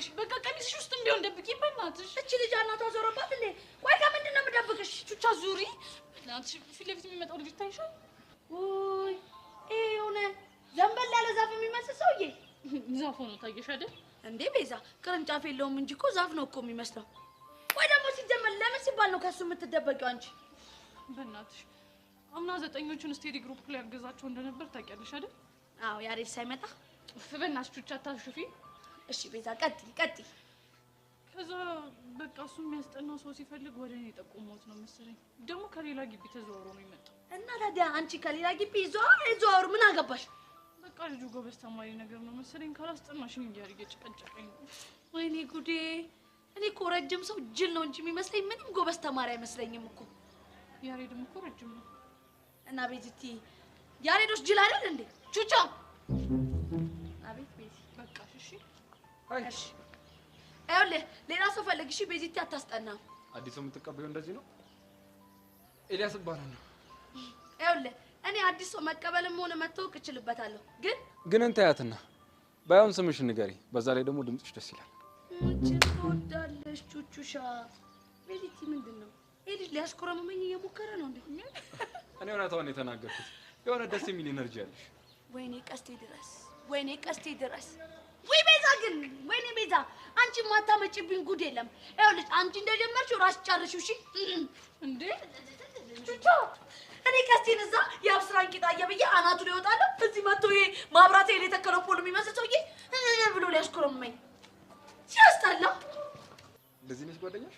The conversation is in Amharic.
የምደብቅሽ? በቃ ቀሚስሽ ውስጥም ቢሆን ደብቂ በእናትሽ። እቺ ልጅ አናቷ ዞሮባት እንዴ? ቆይ ከምንድን ነው የምደብቅሽ? ቹቻ ዙሪ በእናትሽ። ፊት ለፊት የሚመጣው ልጅ ይታይሻል? ውይ ይሄ የሆነ ዘንበል ያለ ዛፍ የሚመስል ሰውዬ ዛፍ ሆኖ ታየሽ አይደል? እንዴ ቤዛ፣ ቅርንጫፍ የለውም እንጂ እኮ ዛፍ ነው እኮ የሚመስለው። ወይ ደግሞ ሲጀመር ለምን ሲባል ነው ከሱ የምትደበቂው አንቺ? በእናትሽ አምና 9ኞቹን study group ላይ ያገዛቸው እንደነበር ታውቂያለሽ አይደል? አዎ ያሬድ ሳይመጣ። በእናትሽ ቹቻ አታሹፊ። እሺ ቤዛ ቀጥይ ቀጥይ። ከዛ በቃ እሱ የሚያስጠናው ሰው ሲፈልግ ወደ እኔ ጠቆመውት ነው መሰለኝ። ደግሞ ከሌላ ግቢ ተዘዋውሮ ነው የመጣው። እና ታዲያ አንቺ ከሌላ ግቢ ይዘዋወሩ ምን አገባሽ? በቃ ልጁ ጎበዝ ተማሪ ነገር ነው መሰለኝ። ካላስጠናሽኝ እያለ እየጨቀጨቀኝ ነው። ወይኔ ጉዴ! እኔ እኮ ረጅም ሰው ጅል ነው እንጂ የሚመስለኝ ምንም ጎበዝ ተማሪ አይመስለኝም እኮ። ያሬድም እኮ ረጅም ነው። እና ቤዚቲ ያሬዶች ጅል አይደል እንዴ? ቹቻ አቤት ቤዚ። በቃሽ። እሺ እሺ ይኸውልህ ሌላ ሰው ፈልግ እሺ። ቤዚቲ አታስጠናም። አዲስ ሰው የምትቀበይው እንደዚህ ነው? ኤልያስ እባላለሁ። ይኸውልህ እኔ አዲስ ሰው መቀበልም ሆነ መተዋወቅ እችልበታለሁ። ግን ግን እንታያትና ባይሆን ስምሽን ንገሪ። በዛ ላይ ደግሞ ድምፅሽ ደስ ይላል። አንቺን ትወዳለሽ ቹቹሻ። ቤዚቲ ምንድን ነው ይሄ ልጅ ሊያስኮረመመኝ እየሞከረ ነው እንዴ? እኔ እውነታውን የተናገርኩት የሆነ ደስ የሚል energy አለሽ። ወይኔ ቀስቴ ድረስ፣ ወይኔ ቀስቴ ድረስ። ወይ ቤዛ ግን ወይኔ ቤዛ አንቺ ማታመጪብኝ ጉድ የለም። ይኸውልሽ አንቺ እንደጀመርሽው ራስሽ ጨርሺው። እሺ እንዴ ቹቻ እኔ ቀስቴን እዛ የአብስራን ቂጣ ብዬ አናቱ ላይ እወጣለሁ። እዚህ መጥቶ ይሄ ማብራት ኃይል የተከለው pole የሚመስል ሰውዬ ብሎ ሊያሽኮረመኝ ሲያስጠላ። እንደዚህ ነሽ ጓደኛሽ?